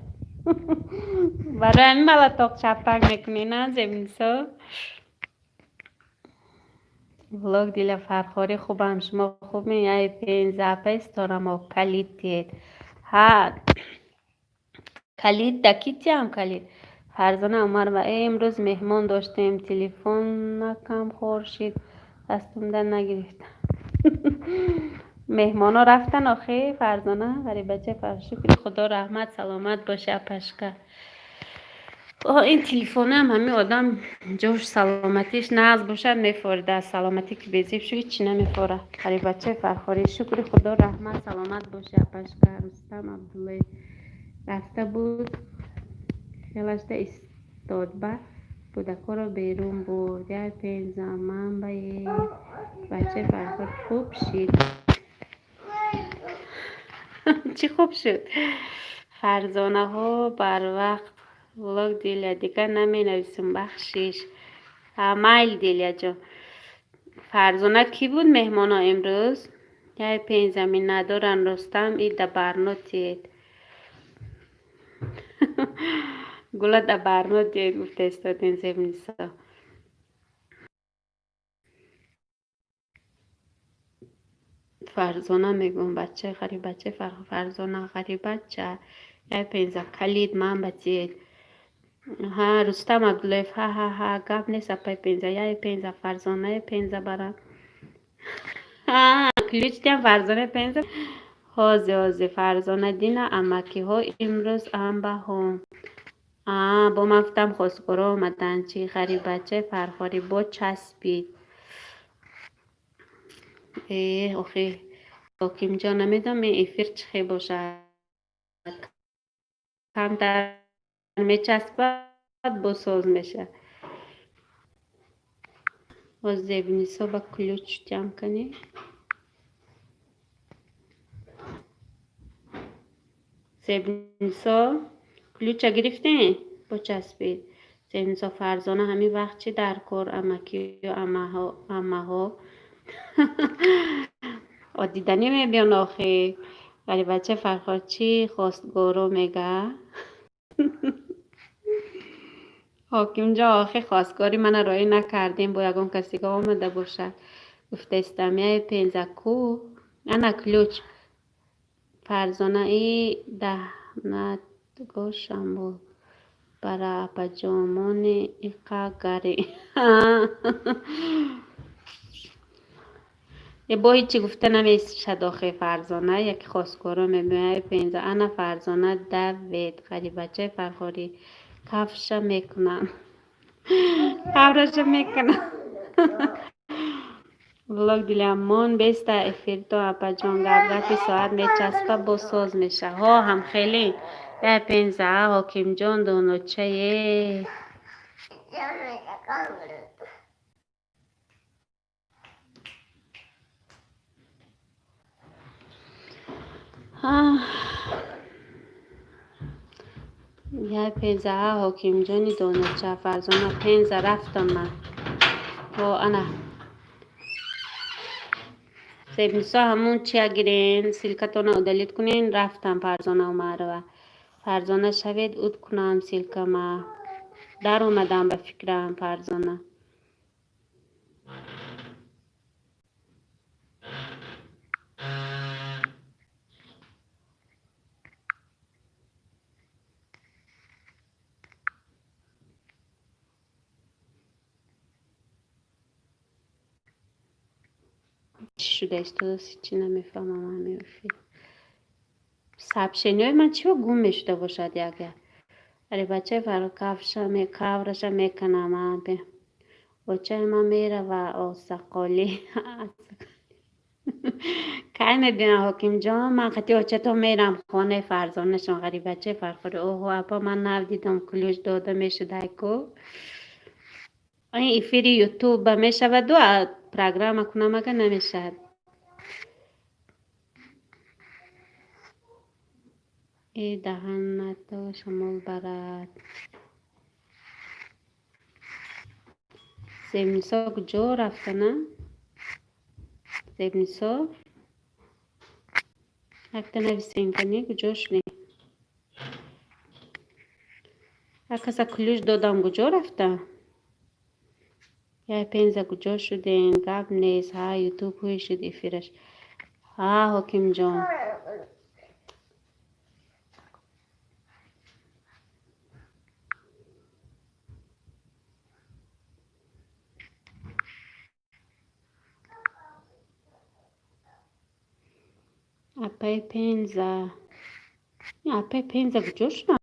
Барои ҳамин малатоқ чапак мекунӣ, на, Зебнисо? Влог Диля Фархорӣ, хубам, шумо хубме? Яй пенза, апай Ситорамо, калид тиед. Ҳа, калид да ки тиям калид? Фарзона Умарова, э, имрӯз меҳмон доштем, телефонакам хор шид, дастумда нагирифтам. Меҳмоно рафтан охе, Фарзона? Ғарибача, шукри Худо, раҳмат, саломат боши, апашка. Ин телефонаам ҳамин одам ҷош саломатиш нағз бошад, мефорида, аз саломатӣ ки безеб шу, ҳечи намефора. Ғарибачаи Фархорӣ, шукри Худо, раҳмат, саломат боши, апашка. Рустам Абдуллоев, рафта буд, хелашда истод, ба кӯдакҳоро берун бурд. Яй пенза, манбаи бачаи Фархор, хуб шид. Чӣ хуб шуд? Фарзонаҳо барвақт. Влог Диля, дигар наменависум, бахшиш. Майли, Дилияҷон. Фарзона, кӣ буд меҳмоно имрӯз? Яй пенза, миннатдорам, Рустам, и да барно тиед. Гула да барно тиед, гуфта истодем, Зебнисо. Фарзона мегӯм, бачаи ғарибачаи Фарзона, ғарибача, яй пенза, калид ман ба тиед. Ҳа, Рустам Абдуллоев, ҳа ҳа ҳа, гап нест, апай пенза, яй пенза, Фарзонаи пенза барам. Ключ диям Фарзонаи пенза. Ҳози ҳози, Фарзона Дина, амакиҳо имрӯз амбаҳом. А, бо ман гуфтам, хостгоро омаданд чӣ? Ғарибачаи Фархорӣ, бо часпид. Э, охи, Ҳокимҷон, намедонам ин эфир чӣ хел бошад. Камтар мечаспад, боз соз мешавад. Боз Зебинисо ба ключ ҷамъ кунӣ. Зебинисо, ключа гирифтем? Бочаспид. Зебинисо, Фарзона, ҳамин вақт чӣ дар кор, амакию аммаҳо? Диданӣ мебиён охи. Ғарибача Фархор чӣ хостгоро мега? Ҳокимҷон, охи хостгори мана роӣ накардем, бо ягон касига омада бошад. Гуфтаистам, яй пенза ку? Ана ключ. Фарзона, и даҳнатгошам буд. Бара апаҷонмони иқа гари. Е бо ҳичи гуфта намешад охи Фарзона, яке хостгоро мебиёяд пенза. Ана Фарзона давед, ғарибачаи Фархорӣ. Кафша мекунам. Кавраша мекунам. Влог дилямон беста эфирто апаҷон, гап гапи соат мечаспа, боз соз меша. Ҳо, ҳам хеле. Я пенза, ҳокимҷон доночае. Я пенза, ҳокимҷони доноча. Фарзона, пенза рафтам ман. Ҳо, ана. Зебнисо, ҳамун чия гирен, ссылкатона удалить кунен, рафтам Фарзона Умарова. Фарзона шавед, уд кунам ссылкама. Дар омадам ба фикрам, Фарзона. Чӣ шуда истодааст, чӣ намефаҳмам ҳамин эфир. Сообщениҳои ман чиро гум мешуда бошад як як. Ғарибачаи Фарҳод, кавраша мекунам. Очаи ман мерава осақолӣ. Кай мебинам ҳокимҷон? Ман қати очато мерам хонаи Фарзонашон, ғарибачаи Фархорӣ. Оҳо, апа, ман нав дидам, ключ дода мешудай ку. Ин эфири ютуба мешаваду, программа кунам ага намешавад. Э даҳанато шамол барад. Зебнисо куҷо рафтана? Зебнисо? Якта нависем кани, куҷо шудем? Як каса ключ додам, куҷо рафта? Яй пенза, куҷо шудем? Гап нест. Ҳа, ютуб ҳуй шуд эфираш. Ҳа, ҳокимҷон. Апаи пенза. Апаи пенза куҷо шудам?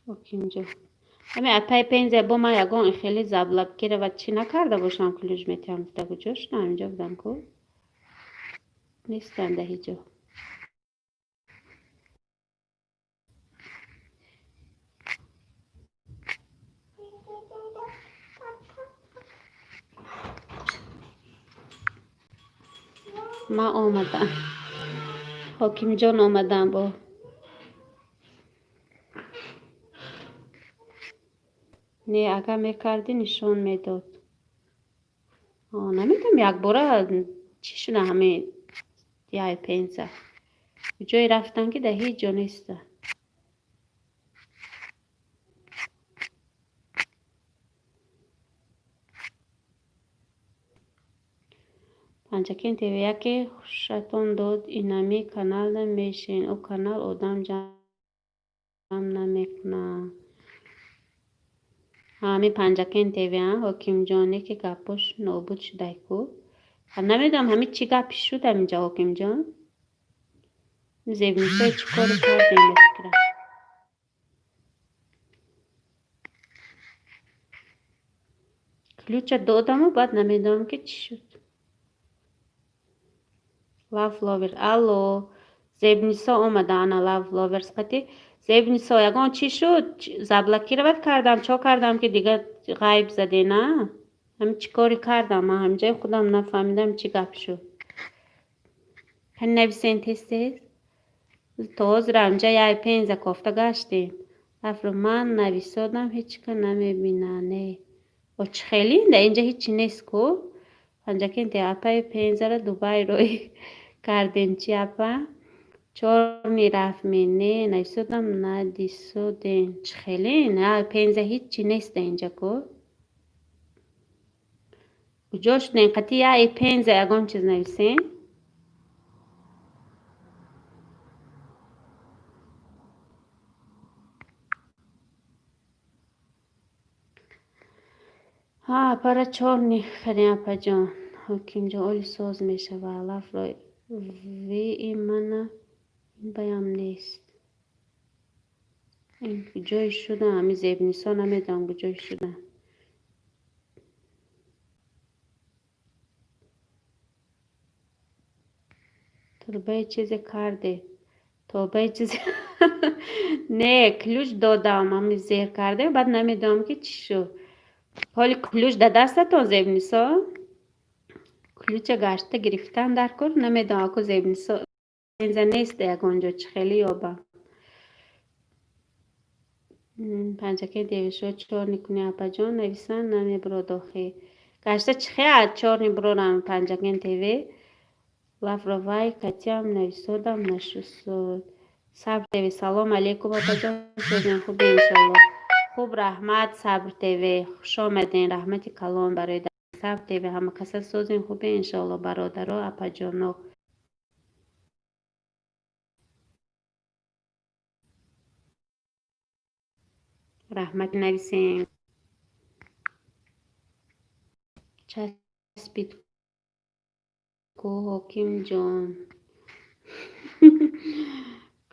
Ҳокимҷон. Ҳамин апаи пенза бо ман ягон хеле заблокира ва чӣ накарда бошам, ключ метиҳам гуфта, куҷо шудам? Инҷо будам ку? Нестам дар ҳеҷ ҷо. Ман омадам. Ҳокимҷон омадам бо. Не, агар мекардӣ, нишон медод. Намедонам, якбора чӣ шуда ҳамин яй пенза. Куҷое рафтам, ки дар ҳеҷ ҷо неста. Панҷакент ТВ яке хушатон дод, инами каналда мешин. Ӯ канал одам ҷамъ намекунад. Ҳамин Панҷакент ТВ, ҳокимҷоне ки гапош нобуд шудай ку. Намедонам ҳамин чӣ гапи шуд ҳаминҷа, ҳокимҷон. Зебнисои чӣ коре кардем ба фикрам. Ключа додаму баъд намедонам, ки чӣ шуд. Love Lover, алло, Зебнисо омада, ана Love Lovers қати. Зебнисо, ягон чӣ шуд? Заблокировать кардам, чо кардам, ки дига ғайб заде, на? Ҳами чӣ коре кардам? Ман ҳамҷои худам нафаҳмидам, чӣ гап шуд. Нависен тез тез. То ҳозир ҳамҷа яй Пенза кофта гаштем. Афро ман нависодам, ҳеҷ ка намебина, не. О, чӣ хеле да инҷа ҳечи нест ку. Панҷакенте апаи Пензара Дубай рӯй кардем, чи апа? Чорни рафтме, не, нависодам, надисодем. Чӣ хеле? На, Пенза ҳечи нест да инҷа ку. Куҷо шудем? Қати яй Пенза ягон чиз нависем? Ҳа, апара чорни кардем, апаҷон. Ҳокимҷон, оли соз мешава. Лафро вии мана ин баям нест. Ин куҷое шудам? Ҳами Зебнисо намедонам куҷое шудам. Турбаи чизе карде. Тобаи чизе не, ключ додам, ҳами зер кардем, баъд намедонам, ки чӣ шуд. Ҳоли ключ да дастатон, Зебнисо? Ключа гашта гирифтан дар кор, намедонам, аку Зебнисо Пенза нест ягон ҷо, чӣ хеле ёбам. Панҷакент девишо чорни куни, апаҷон, нависан намебурод охи. Гашта чӣ хе чорни бурорам Панҷакент ТВ? Лавровай катям нависодам, нашусод. Сабр ТВ, салом алейкум, апаҷон, созен, хубе, иншалло. Хуб, раҳмат, Сабр ТВ, хуш омаден, раҳмати калон барои Сабр ТВ, ҳама каса созен, хубе, иншалло, бародаро, апаҷоно. Раҳмат, нависем. Часпид ку, Ҳокимҷон.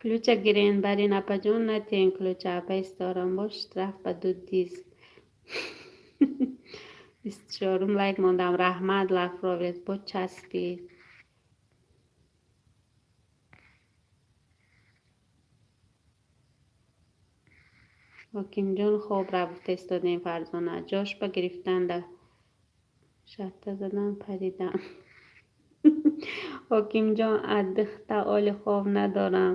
Ключа гирен барин, апаҷон, натиҳен ключа, апа исторам бош, штраф ба ду диз. 24-ум лайк мондам, раҳмат, Лафровец, бо часпид. Ҳокимҷон хоб рафта истодем, Фарзона. Ҷош ба гирифтан да шатта задан паридам. Ҳокимҷон, аддихта оли хоб надорам.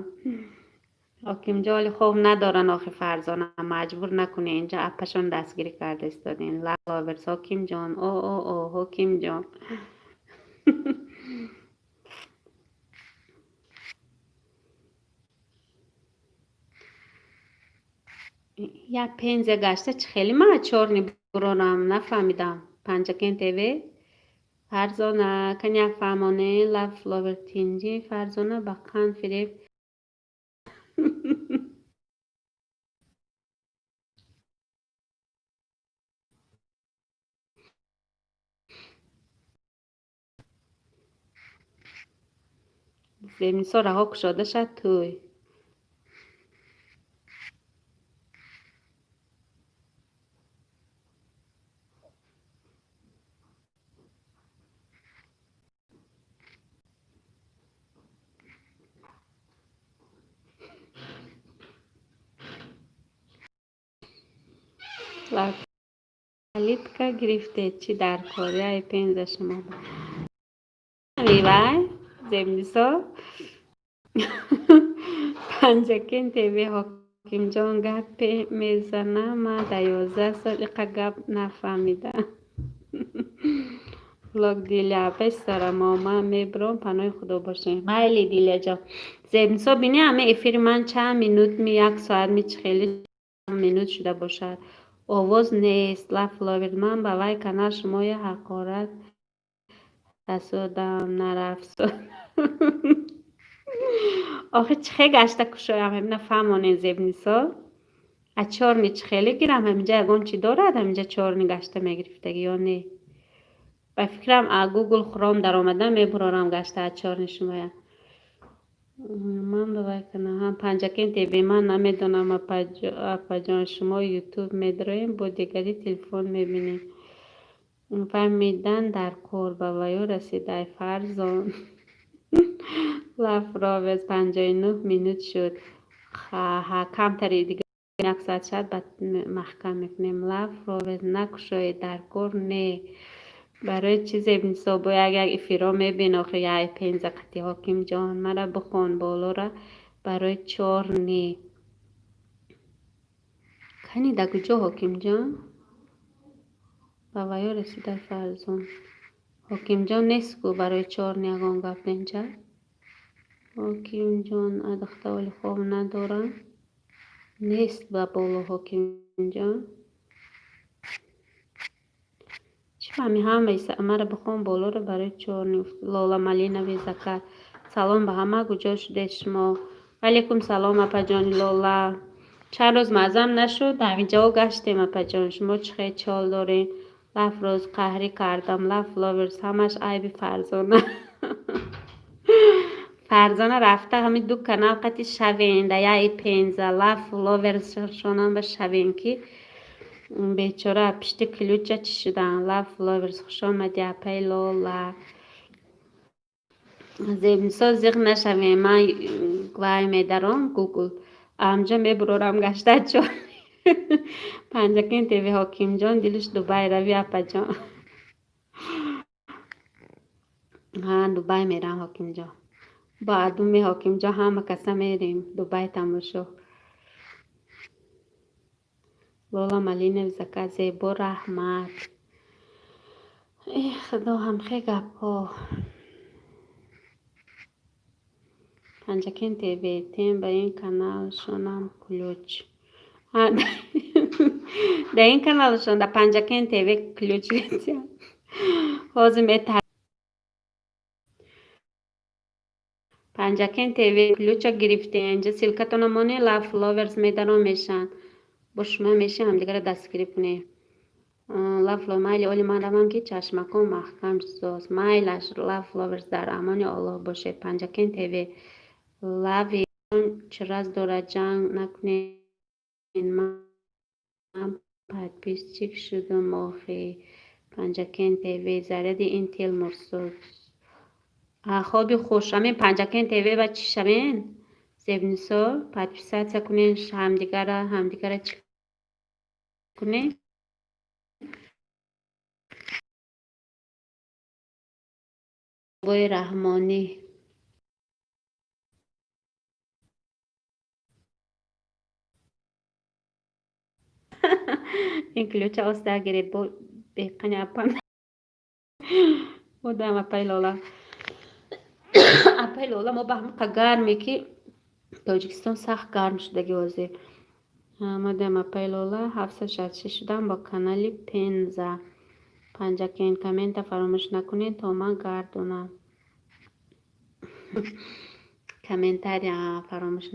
Ҳокимҷон оли хоб надоран охи, Фарзона, маҷбур накунед, инҷа апашон дастгирӣ карда истодем. Лаверс, Ҳокимҷон, о о о, Ҳокимҷон. Як Пенза гашта чӣ хеле ман чорни бурорам, нафаҳмидам. Панҷакент ТВ. Фарзона, кани як фаҳмоне, Love Lover тинҷи, Фарзона ба қанд фиреб. Зебнисо раҳо кушода шад тӯй. Калитка гирифтед, чӣ дар кор? Яй Пенза шумо. Вай, Зебнисо. Панҷакент ТВ, Ҳокимҷон гапе мезанам, ман дар 11 сол иқа гап нафаҳмидам. Блог Диля, апа исторамо, ман мебуром, паноҳи Худо бошем. Майли, Диляҷон. Зебнисо, бини ҳама эфири ман чанд минут ми, як соат ми, чӣ хеле минут шуда бошад. Овоз нест, Love Lover, ман ба вай канал шумоя ҳақорат расодам, нарафсод. Охи чӣ хе гашта кушоям, ҳамина фаҳмонед, Зебнисо. А чорни чӣ хеле гирам, ҳаминҷа ягон чӣ дорад, ҳаминҷа чорни гашта мегирифтагӣ ё не? Ба фикрам, а Google Chrome даромада мебурорам гашта а чорни шумоя. Ман ба вай канал Панҷакент ТВ, ман намедонам, апаҷон, шумо Ютуб медроем, бо дигари телефон мебинем. Фаҳмидан дар кор ба ваё расидай, Фарзон. Лафровез, 59 минут шуд. Камтари дига, як соат шад, баъд маҳкам мекунем. Лафровез, накушоед, дар кор не. Барои чӣ, Зебнисо, бо як як эфирҳо мебин охи, яй пенза қати. Ҳокимҷон, мара бихон болора, барои чор не. Кани, да куҷо, Ҳокимҷон? Ба ваё расида, Фарзон. Ҳокимҷон нест ку, барои чор ягон гап ненча. Ҳокимҷон адахта оли хоб надорам. Нест ба боло Ҳокимҷон. Чӣ фаҳми ҳамаи мара бихон болоро, барои чор. Лола Малинави Закар. Салом ба ҳама, куҷо шудед шумо? Алейкум салом, апаҷони Лола. Чанд рӯз маъзам нашуд, ҳаминҷо гаштем, апаҷон. Шумо чӣ хел чол доред? Лафроз, қаҳрӣ кардам. Лаф ловерс, ҳамаш айби Фарзона. Фарзона рафта ҳамин ду канал қати шавен, да яи пенза лаф ловерс шонам ба шавен, ки бечора пишти ключа чӣ шудан. Лаф ловерс, хушомадӣ, апаи Лола. Зебнисо, зиқ нашавем, ман вай медаром Гугл, амҷо мебурорам гашта чо. Панҷакин ТВ, Ҳокимҷон дилиш Дубай рави, апаҷон. Ҳа, Дубай мерам, Ҳокимҷон. Бо адуми Ҳокимҷон ҳама каса мерем Дубай тамошо. Лола Малинев зака, зебо, раҳмат. Э худо, ҳамхе гапҳо. Панҷакин ТВ, тем ба ин каналшонам ключ. Да ин каналшон, да Панҷакин ТВ ключ метиҳам. Ҳозир мета Панҷакин ТВ ключа гирифтем. Инҷа ссылкатона монед, лаф ловерс медаром мешаванд. Бо шумо мешавем, ҳамдигарро дастгирӣ кунем. Лафло, майли, оли ман равам, ки чашмакон маҳкам соз. Майлаш, лаф ловерс, дар амони Аллоҳ бошед. Панҷакин ТВ лави чираз дорад, ҷанг накунед. Ман подписчик шудум охи. Панҷакин ТВ заряди Интел мурсуд. Хоби хуш. Амин, Панҷакин ТВ ба чӣ шавен? Зебнисо, подписаться кунен ҳамдигара, ҳамдигара чӣ кунем? Бобои Раҳмонӣ. Ин ключа оста гиред, бо беқани апам. Одам, апай Лола. Апай Лола, мо ба ҳамқа гарме, ки Тоҷикистон сахт гарм шудаги ҳозир. Модам, апай Лола, 766 шудам бо канали Пенза. Панҷакент, коммента фаромӯш накунед, то ман гардонам. Комментария фаромӯш.